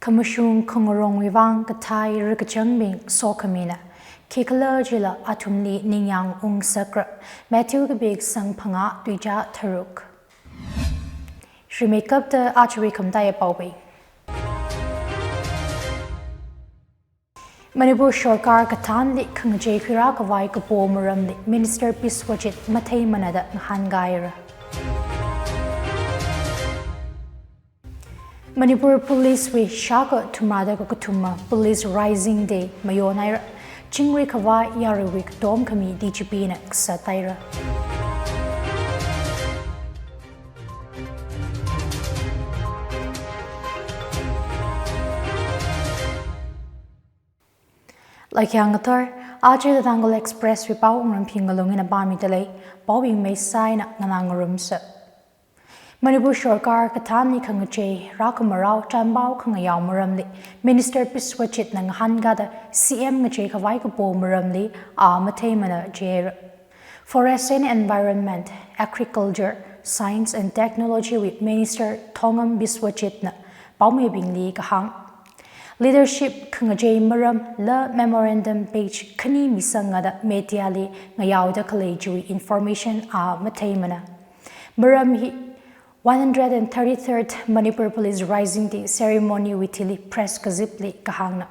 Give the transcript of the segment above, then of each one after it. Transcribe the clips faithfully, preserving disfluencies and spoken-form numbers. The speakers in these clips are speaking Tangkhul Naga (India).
Amashung khangarongwui vang kathai rakachangbing sokhamina, khikhalajila athumli ningyāng ungsakra. Matthew kapi kasang phangā, tuizā tharuk. Rimeikapta ajawui khamataiya paobing. Manipur sorkar kathānli khangachei khuirā khavai kapo maramli Minister Biswajit matheimana da ngahānkahaira. Manipur Police wui shākha thumrāda kakathuma Police Rising Day mayonhaira. Chingri khavai yaruiwui katom khami D G P na kasat haira. Laikyang ngathor, aja The Tangkhul Express wui pao ngarumphing ngalung eina pāmida lei, paobing mei sāina nganā ngarumsa. Manipur sorkar kathānli khangachei rākhamarao chānpao khangayao maramli Minister Biswajit na ngahānkada C M ngachei khavai kapo maramli a matheimana jihaira. Forest and Environment, Agriculture, Science and Technology wui Minister Thongam Biswajit na paomeibingli kahāng. Leadership khangachei maramla memorandum page khani misangngada media li ngayaoda khalei chiwui information a matheimana. Maram hi one hundred and thirty-third Manipur Police Rising Day ceremony wui thili press kazipli kahāngna.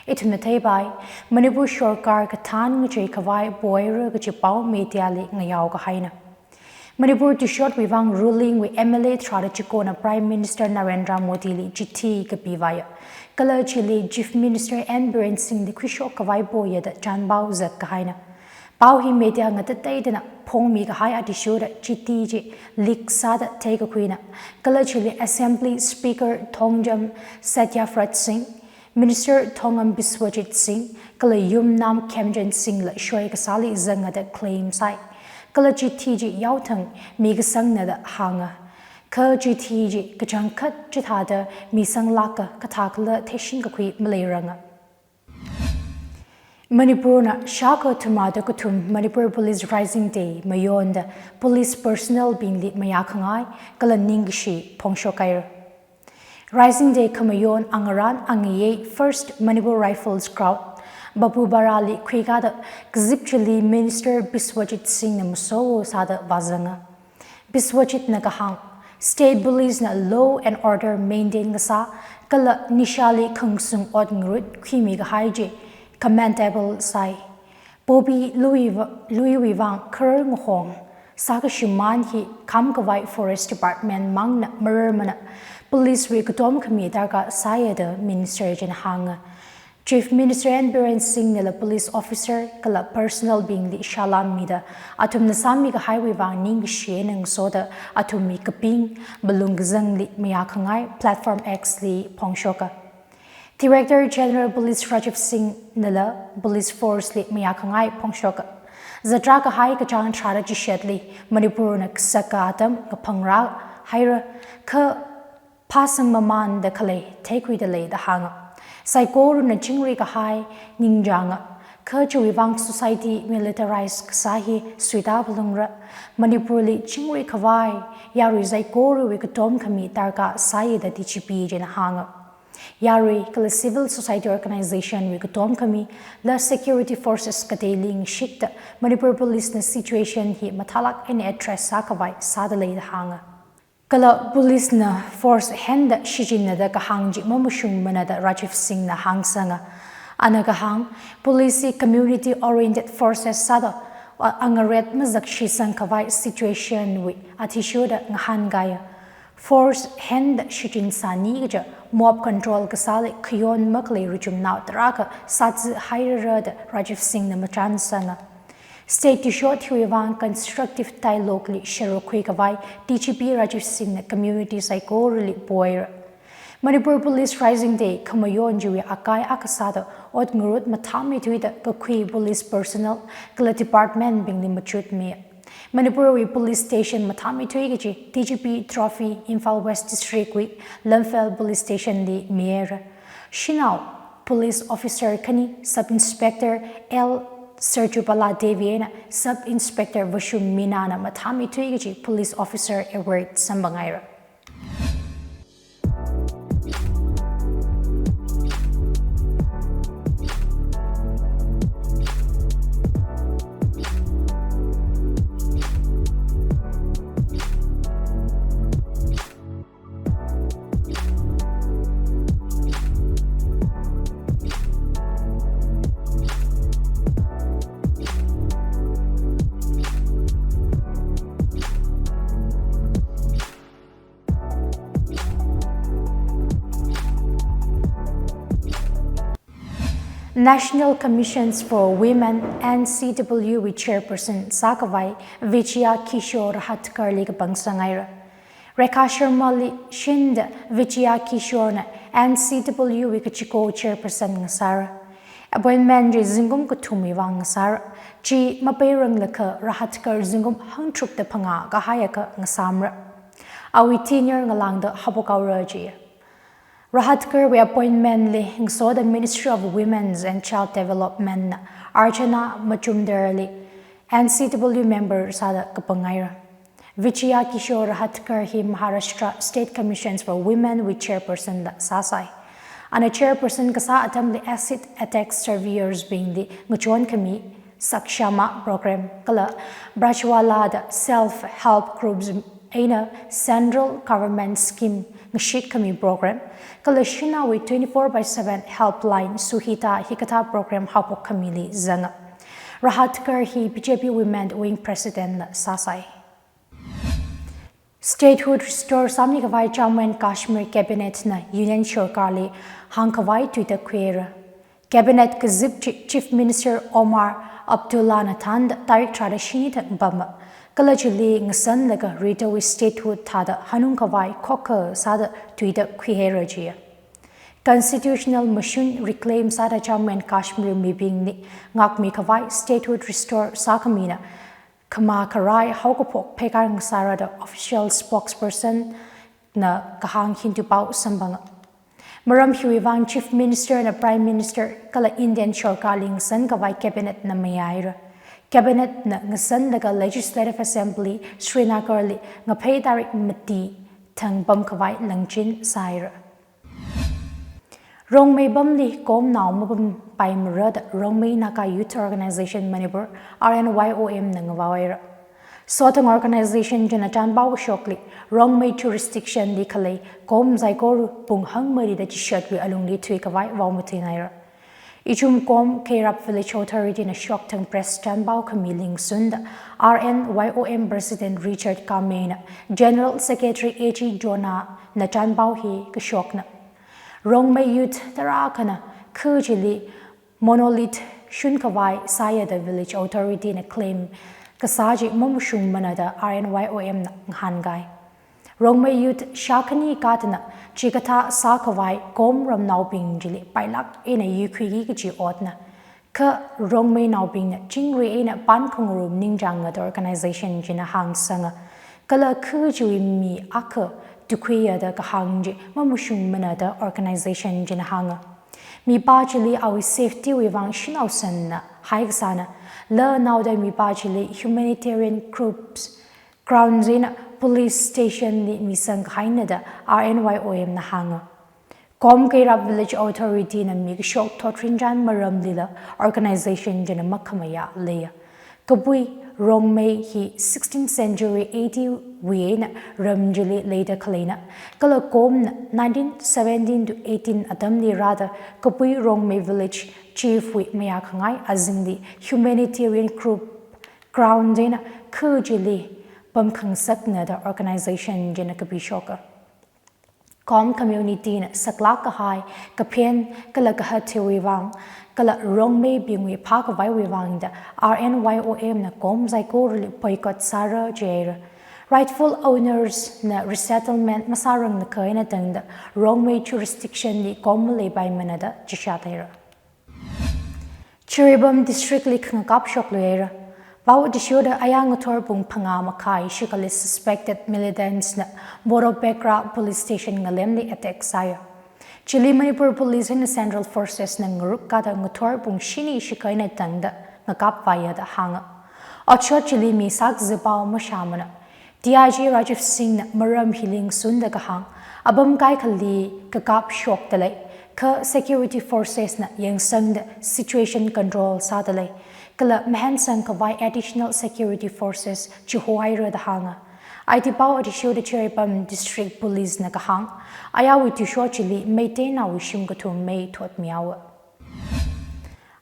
Ithumna theipai, Manipur sorkar kathān ngachei khavai pohaira kachi pao media li ngayao kahaina. Manipur tuishotwui vang ruling wui M L A tharāda chikona Prime Minister Narendra Modi li chithi kapivāya. Kala chili Chief Minister N Biren Singh li khuishok khavai poya da chānpao zat kahaina. Pao hi media ngatateidana phongmi kahai athishurda chithi chi leak sāda theikakhuina. Kala chili Assembly Speaker Thongam Satyavrat Singh, Minister Thongam Biswajit Singh, kala Yumnam Khemchand Singh la shoi kasāli zangda claim sai. Kala chithi chi yaothang mikasangna da hānga. Kha chithi chi kachangkhat chithāda misanglāka kathākhala theishing kakhui maleiranga. Manipur na shākha thumrāda kathum Manipur Police Rising Day mayonda police personnel bingli mayākhangai kala ningkashi phongshok haira. Rising Day khamayon angarān angayei First Manipur Rifles Ground, Babupara li khuikada kazip chili Minister Biswajit Singh na maso sāda vāzanga. Biswajit na kahāng, State Police na law and order maintain kasā, kala nishali khangasung ot ngarut khuimi kahai chi commendable sai. Poppy lui va-, luiwui vang kharar ngahong sākashimān hi kham khavai Forest Department mangna mararmana, police wui katom khami darkar sāya da Minister china hānga. Chief Minister N Biren Singh nala police officer kala personnel bingli salam mida, athumna sāmi kahaiwui vang ningkashi eina ngasoda athumwui kaping malung kazangli mayākhangai Platform X li phongshoka. Director General Police Rajiv Singh nala police force li mayākhangai phongshoka. Zatara kahai kachāng tharāda chishatli Manipur na kasaka atam kaphangrā haira, kha phāsang mamānda khalei theikhuida lei da hānga. Saikorana chingri kahai ningchānga, kha chiwui vang society militarize kasā hi suita phalungra. Manipur li chingri khavai yarui saikorawui katom khami darkar sāya da D G P china hānga. Yarui kala civil society organization wui katom khami la security forces kateili ngashikta Manipur Police na situation hi mathālāk eina address sākhavai sāda lei da hānga. Kala police na force henda shichinnada kahāng chi mamashungmana da Rajiv Singh na hāngsanga. Ana kahāng, police hi community oriented forces sāda, a-, angaret mazakshi sangkhavai situation wui athishurda ngahānkaiya. Force henda shichin sāni kaja mob control kasāli khayon makhalei ruchumnao tarākha sātsi hairara da Rajiv Singh na machānsanga. State tuishot hiwui vang constructive dialogue li sharuk khuikhavai D G P Rajiv Singh na community saikorali poira. Manipur Police Rising Day khamayon chiwui akai akha sāda ot ngarut mathāmeithuida kakhui police personnel kala department bingli machutmi. Manipur wui police station mathāmeithui kaji D G P trophy Imphal West District wui Lamphel Police Station li mihaira. Shanao police officer khani Sub Inspector L Serjubala Devi eina Sub Inspector Vashum Meena na mathāmeithui kaji police officer award samphanghaira. National Commissions for Women, N C W wui chairperson sākhavai Vijaya Kishore Rahatkar li kapangsangaira. Rekha Sharma li shinda Vijaya Kishore na N C W wui kachiko chairperson ngasāra. Appointment chi zingkum kathumwui vang ngasāra. Chi mapeiranglakha Rahatkar zingkum hangtharukda phangā kahaiakha ngasāmara. Awui tenure ngalāngda haophok haora jiya. Rahatkar wui appointment li ngasoda Ministry of Women's and Child Development na Archana Majumdar li N C W member sāda kapangaira. Vijaya Kishore Rahatkar hi Maharashtra State Commissions for Women wui chairperson la sāsai. Ana chairperson kasā atamli acid attack survivors bingli ngachon khami Sakshama program kala Prajwala da self help groups eina central government scheme ngashit khami program kala shanaowui twenty-four by seven helpline Suhita hikathā program haophok khamili zanga. Rahatkar hi B J P Women Wing President la sāsai. Statehood restore sāmikhavai Jammu and Kashmir Cabinet na Union Sorkar li hāngkhavai tuida khuira. Cabinet kazip chi Chief Minister Omar Abdullah na thānda tarik tharāda shini thang pama. Kala chili ngasanlaga ritawui statehood thāda hanungkhavai khokha sāda tuida khuihaira jiya. Constitutional mashun reclaim sāda Jammu and Kashmir mibingli ngākmikhavai statehood restore sākhamina khamā kharai haokaphok pheikar ngasāra da official spokesperson na kahāng Hindu pao samphanga. Maram hiwui vang Chief Minister na Prime Minister kala Indian Sorkar li ngasankhavai Cabinet na mayaira. Cabinet na ngasanlaga Legislative Assembly Srinagar li ngaphei tarik mati thang pamkhavai langchin sāhaira. Rongmei pamli komnao mapampaimara da Rongmei Naga Youth Organization Manipur, R N Y O M na ngavaohaira. Sothang organization china chānpao kashokli Rongmei jurisdiction li khalei kom saikora pung hangmarida chishatwui alungli thuikhavai vaomatui haira. Ichum kom Keirap Village Authority na shokthang press chānpao khami li ngasunda R N Y O M President Richard Kamei na General Secretary A G Jonah na chānpao hi kashokna. Rongmei youth tarākhana kha chili monolith shunkhavai sāya da Village Authority na claim kasā chi mamashungmana da R N Y O M na ngahānkai. Rongmei youth shākhani katana chikathā sākhavai kom ramnaobing chili pailāk eina yuikhuiki kachi otna. Kha Rongmeinaobingna chingri eina pānkhangarum ningchānga da organization china hāngsanga. Kala kha chiwui mi akha tukhuiya da kahāng chi mamashungmana da organization china hānga. Mipā chili awui safety wui vang shanao sanna haikasāna. Lanaoda mipā chili humanitarian groups ground eina police station li misang kahaina da R N Y O M na hānga. Kom Keirap Village Authority na mi kashok thotrinchān maramlila organization china makhamayā leiya. Kabui Rongmei hi sixteenth century A D wui eina ram chili leida khaleina. Kala komna nineteen seventeen to eighteen atamli rāda Kabui Rongmei village chief wui mayākhangai azingli humanitarian group ground eina kha chili pamkhangasakna da organization china kapishoka. Kom community na saklāk kahai, kaphen, kala kahat hiwui vang, kala Rongmeibingwui phākhavaiwui vang da R N Y O M na kom saikorali boycott sāra jihaira. Rightful owners na resettlement masāranglakha eina tangda Rongmei jurisdiction li kom maleipaimana da chishat haira. Jiribam district li khangakap shokluihaira. Pao athishurda ayā ngathor pung phangā makhai shikhali suspected militants na Borobekra police station ngalemli attack sāya. Chili Manipur Police eina Central Forces na ngaruk kada ngathor pung shini shikha eina tangda ngakapvaiya da hānga. Otshot chili mi sākazipao mashāmana. D I G Rajiv Singh na maram hili ngasunda kahāng, apam kaikhali kakap shokda lei, kha security forces na yangsangda situation control sāda lei, kala mahensangkhavai additional security forces chihohaira da hānga. Aiti pao athishurda Jiribam District Police na kahāng, ayāwui thishot chili Meiteinaowui shim kathum mei thotmihaowa.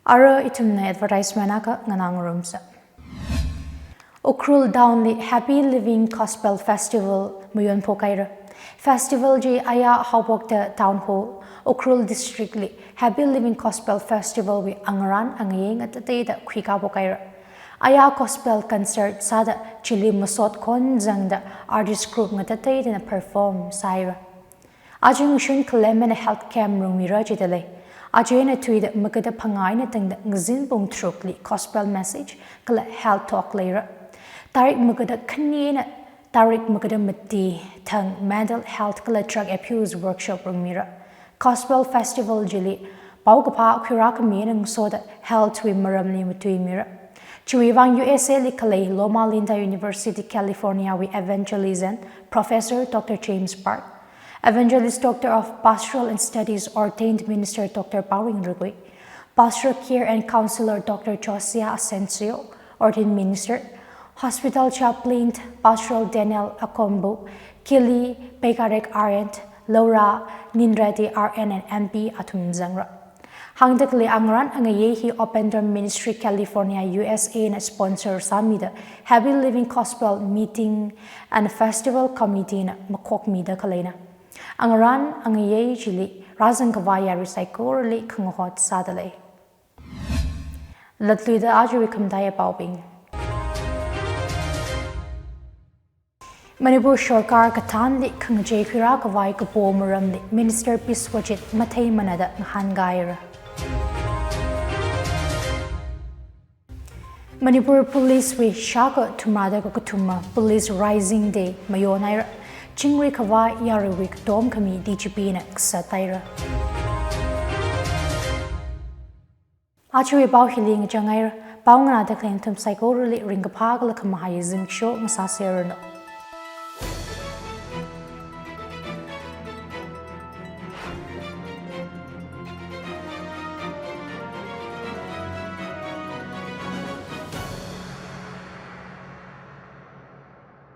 Ara ithumna advertisement akha nganāngarumsa. Ukhrul Town li Happy Living Gospel Festival mayonphok haira. Festival chi ayā haophokta Town Hall, Ukhrul District li Happy Living Gospel Festival wui angarān angayei ngatateida khuikapok haira. Aya gospel concert sāda chili masot khonzangda artist group ngatateidana perform sāhaira. Aja ngashun khalem eina health camp rungmira jida lei. Aja eina thuida magada phangā eina tangda ngazin pung tharukli gospel message kala health talk leira. Tarik magada khani eina tarik magada mati thang mental health kala drug abuse workshop rungmira. Gospel Festival chili paokaphā khuirākhami eina ngasoda health wui maramli matuimira. Chiwui vang U S A li khalei Loma Linda University California wui evangelist and Professor Doctor James Park, Evangelist Doctor of Pastoral and Studies ordained minister Doctor Paoring Rugui, Pastoral Care and Counselor Doctor Josiah Asensio, ordained minister, Hospital Chaplain Pastoral Daniel Akombu, Kili Peikarek R N, Laura Ninredi R N and M P athum zangra. Hāngda khalei angarān angayei hi Open Door Ministry California U S A na sponsor sāmida Happy Living Gospel Meeting and Festival Committee na makhokmida khaleina. Angarān angayei chili rāzangkhavai yarui saikorali khangahot sāda lei. Latluida ajawui khamataiya paobing. Manipur sorkar kathānli khangachei khuirākhavai kapo maramli Minister Biswajit matheimanada ngahānkahaira. Manipur Police wui shākha thumrāda kakathuma Police Rising Day mayonhaira. Chingri khavai yaruiwui katom khami D G P na kasat haira. Ajawui pao hili ngachanghaira. Pao nganāda khalei nathum saikorali ringkaphā kala khamahai zimiksho ngasāserranu.